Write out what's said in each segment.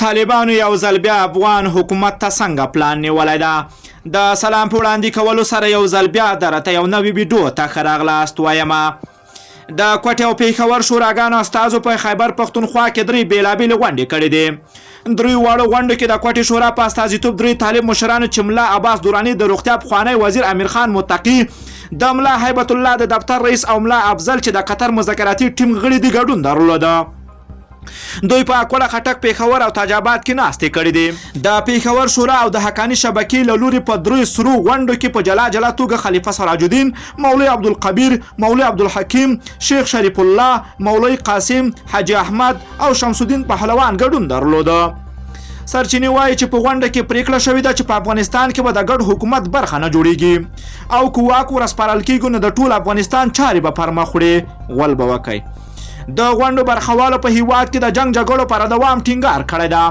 طالبانو یو ځل بیا افغان حکومت ته څنګه پلان نیولی ده؟ د سلام په وړاندې کولو سره یو ځل بیا درته یو نوې ویډیو ته ښه راغلاست وایم. د کوټې او پېښور شوراګانو استازو په خیبر پښتونخوا کې درې بېلابېلې غونډې کړې دي. دریو واړو غونډو کې د کوټې شورا په استازیتوب درې طالب مشرانو چې ملا عباس دراني، د روغتیا پخوانی وزیر امیر خان متقي، د ملا هیبت الله د دفتر رئیس او ملا افضل چې د قطر مذاکراتي ټیم غړي دي، ګډون درلود. دوی په اکوړه خټک، پېښور او تاج آباد کې ناستې کړې دي. د پېښور شورا او د حقاني شبکې له لوري په دریو سرو غونډو کې په جلا جلا توګه خلیفه سراج الدین، مولوي عبدالقبیر، مولوي عبدالحکیم، شیخ شریف الله، مولوي قاسم، حاجي احمد او شمس الدین پهلوان ګډون درلود. سرچینې وایي چې په غونډه کې پریکړه شوې ده چې په افغانستان کې به د ګډ حکومت برخه نه جوړیږي او که واک ورسپارل کیږي نو د ټول افغانستان چارې به پرمخ وړي. غول به وکړي. د غونډو برخوالو په هیواد کې د جنگ جګړو پر دوام ټینګار کړی ده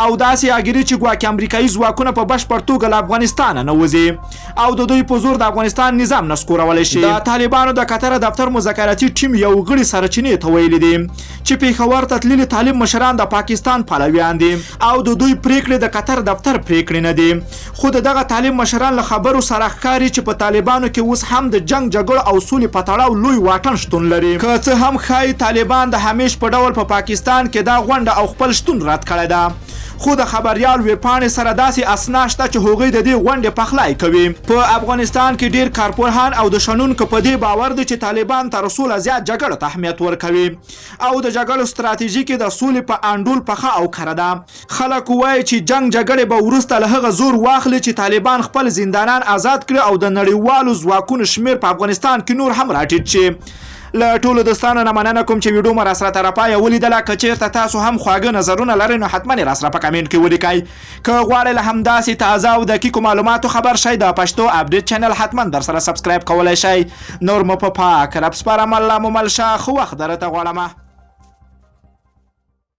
او داسې اګیري چې ګواکې امریکایي ځواکونه په بشپړ توګه له افغانستانه نه وځي او د دوی په زور د افغانستان نظام نسکورولی شي. د طالبانو د قطر دفتر مذاکراتي ټیم یو غړي سرچینې ته ویلي دي چې پېښور ته تللي طالب مشران د پاکستان پلویان دي او د دوی پریکړې د قطر دفتر پریکړې نه دي. خو د دغه طالب مشران له خبرو سره ښکاري چې په طالبانو کې اوس هم د جنګ جګړو او سولې په تړاو لوی واټن شتون لري. که څه هم ښايي طالبان د همېش په ډول په پاکستان کې دا غونډه او خپل شتون رد کړی ده، خو د خبریال وېبپاڼې سره داسې اسناد شته چې هغوی د دې غونډې پخلی کوي. په افغانستان کې ډېر کارپوهان او د شنونکو په دې باور دي چې طالبان تر سوله زیات جګړو ته اهمیت ورکوي او د جګړو ستراتیژي کې د سولې په انډول پخه او کره ده. خلک وايي چې جنګ جګړې به وروسته له هغه زور واخلي چې طالبان خپل زندانان ازاد کړي او د نړیوالو ځواکونو شمېر په افغانستان کې نور هم راټیټ شي. له ټولو دوستانو نه مننه کوم چې ویډیو مو راسره تر پایه ولیدله. که چیرته تاسو هم خواږه نظرونه لرئ نو حتما یې راسره په کمنټ کې ولیکئ. که غواړئ له همداسې تازه او دقیقو معلوماتو خبر شئ د پښتو اپډیټ چینل حتما درسره سبسکرایب کولی شئ. نور مو په پاک رب سپارم، الله مو مل شه، ښه وخت درته غواړم.